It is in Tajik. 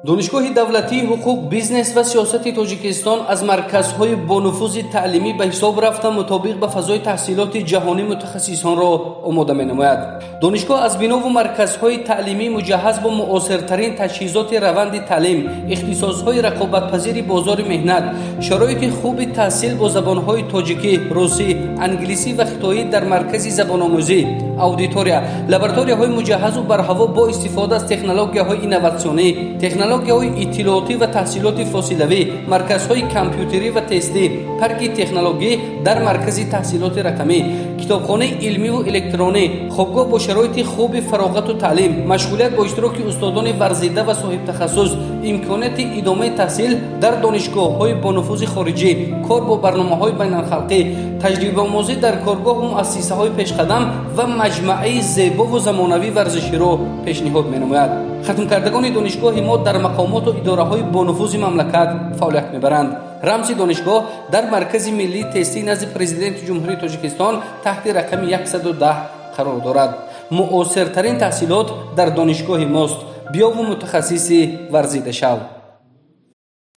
Донишгоҳи давлатии ҳуқуқ, бизнес ва сиёсати Тоҷикистон аз марказҳои бонуфузи таълимӣ ба ҳисоб рафта, мутобиқ ба фазои таҳсилоти ҷаҳонӣ мутахассисонро омода менамояд. Донишгоҳ аз бинову марказҳои таълимӣ, муҷаҳҳаз бо муосиртарин таҷҳизоти раванди таълим, ихтисосҳои рақобатпазири бозори меҳнат, шароити хуби таҳсил бо забонҳои тоҷикӣ, русӣ, англисӣ ва хитоӣ дар маркази забономӯзӣ, аудитория, лабораторияҳои муҷаҳҳазу барҳаво бо истифода аз технологияҳои инноватсионӣ, технологияҳои иттилоотӣ ва таҳсилоти фосилавӣ, марказҳои компютерӣ ва тестӣ, парки технологӣ дар маркази таҳсилоти рақамӣ, китобхонаи илмиву электронӣ, хобгоҳ бо шароити хуби фароғату таълим, машғулият бо иштироки устодони варзида ва соҳибтахассус, имконияти идомаи таҳсил дар донишгоҳҳои бонуфузи хориҷӣ, кор бо барномаҳои байналхалқӣ, таҷрибаомӯзӣ дар коргоҳу муассисаҳои пешқадам ва маҷмӯаи зебову замонавии варзиширо пешниҳод менамояд. Хатмкардагони донишгоҳи мо дар мақомоту идораҳои бонуфузи мамлакат фаъолият мебаранд. Рамзи донишгоҳ дар Маркази миллии тестии назди Президенти Ҷумҳурии Тоҷикистон таҳти рақами 110 қарор дорад. Муосиртарин таҳсилот дар донишгоҳи мост. Биёву мутахассиси варзида шав.